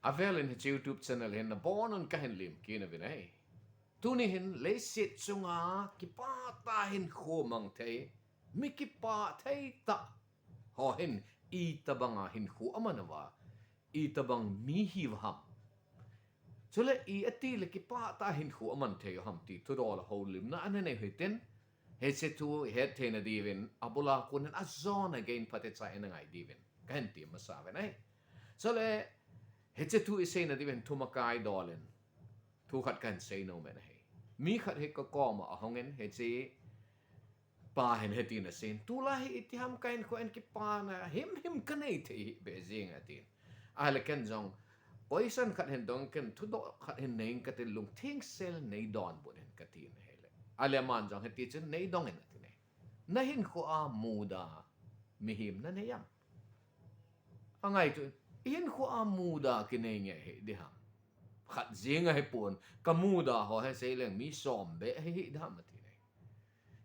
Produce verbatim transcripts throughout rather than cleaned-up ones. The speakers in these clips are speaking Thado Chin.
Avelin hiche YouTube channel hin nabonun kahin lemkit nauvin ahi. Tuni hin leiset chunga kipah tah a hinkho mang thei, mi kipah thei tah ho hin itobanga hinkho aman uva, itobang mi hiuva ham. Chule iti le kipah tah a hinkho aman thei u ham ti thudol a houlimna ana nei u hitin, hiche thu ihet theina diuvin, abul a konin ajona gei in phatecha ina ngai diuvin kahin ti masa uve ahi. Chule hiche thu iseina diuvin thumakai dolin thu khat kahin seinom e ahi. Mi khat hi kakoma ahungin, hiche pa hin hitin asei in, tulai hi itiham kahinkho in kipana himhim kanei thei hih beh jeng atin. Ahile ken jong question khat hin dong, ken thudoh khat hin nei inge katin, lungtheng sel nei donbut in katin ahile, ahile aman jong hiti chun nei dong in atin ahi. Nahinkho a muda mihem nanei am? Angaito in, ihinkho a muda kinei nge hih diham? Khat jeng ahipon, kamuda ho hi seileng mi som beh hi hih diham atin ahi.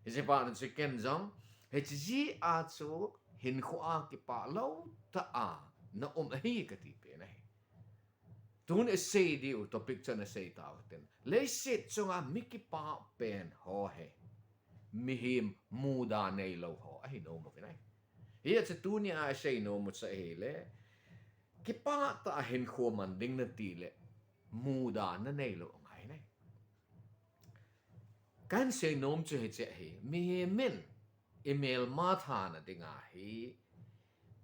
Hiche pa hin chu ken jong, hiche jeh a chu hinkho a kipah lou tah a naum ahi kati pen ahi. Tun isei diu topic chu ana sei tau hitin, leiset chunga mi kipah pen ho hi mihem muda neilou ho ahi nom uvin ahi. Hijeh chun tunia isei nom u chu ahile, kipah tah a hinkho man ding nati le muda naneilou angai ahi. Kahin sei nom chu hiche ahi, mihem in imelma thana dinga hi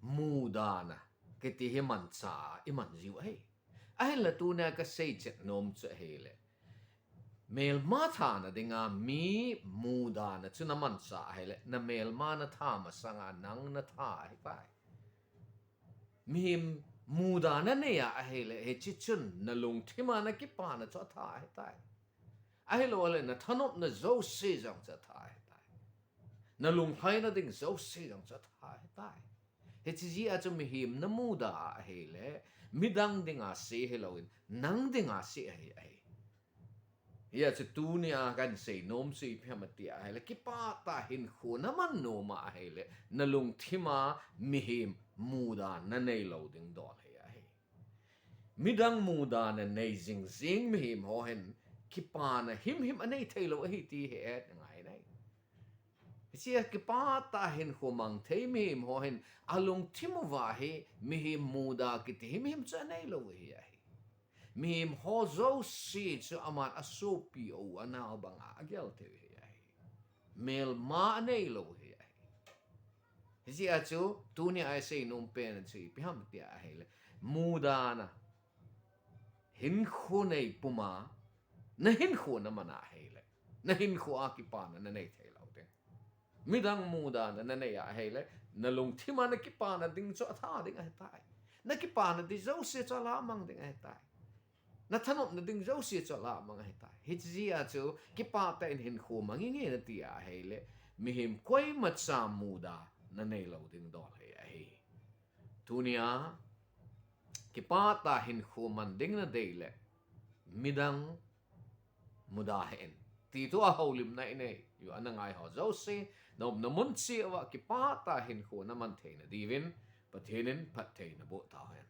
mudana kiti hi manchah a iman jiu ahi. Ahinla tunia kasei chet nom chu ahile, melma thana dinga mi mudana chu namanchah ahile, namelma natha masanga nang natha ahitai. Mihem muda nanei a ahile, hiche chun nalungthima nakipana chu atha ahitai. Ahilouleh nathanopna jouse jong chu atha ahitai. Nalunglhaina ding jouse jong chu atha ahitai. Hiche jeh a chu mihem namuda a ahile, midang dinga se hilouvin, nang dinga se ahi ahi. Hijeh chun tunia kahin sei nom chu ipi ham ati ahile, kipah tah a hinkho naman nom a ahile, nalungthima mihem muda naneilou ding dol hi ahi. Midang mudana nei jingjing mihem ho hin kipana himhim anei theilou ahi ti hi het angai ahi. Hiche a kipah tah a hinkho mang thei mihem ho hin alungthim uva hi mihem muda kiti himhim chu aneilou ahi ahi. Mihem ho jouse chu aman asopi u anao banga agel thei u ahi ahi. Melma aneilou ahi ahi. Hijeh a chu tunia isei nom pen chu ipi ham tia ahile, mudana hinkho nei puma nahinkho naman a ahile, nahinkho a kipana nanei theilou ding. Midang mudana nanei a ahile, nalungthima nakipana ding chu atha ding ahitai. Nakipana ding jouse chu alamang ding ahitai. Nathanopna ding jouse chu alamang ahitai. Hiche jeh a chu kipah tah in hinkho mang inge nati a ahile, mihem koimacha muda naneilou ding dol hi ahi. Tunia kipah tah a hinkho man ding nadei le midang muda hih in ti thu a houlimna inei u ana ngai ho jouse, naumna mun cheh uva kipah tah a hinkho naman theina diuvin Pathen in phatthei naboh tauhen.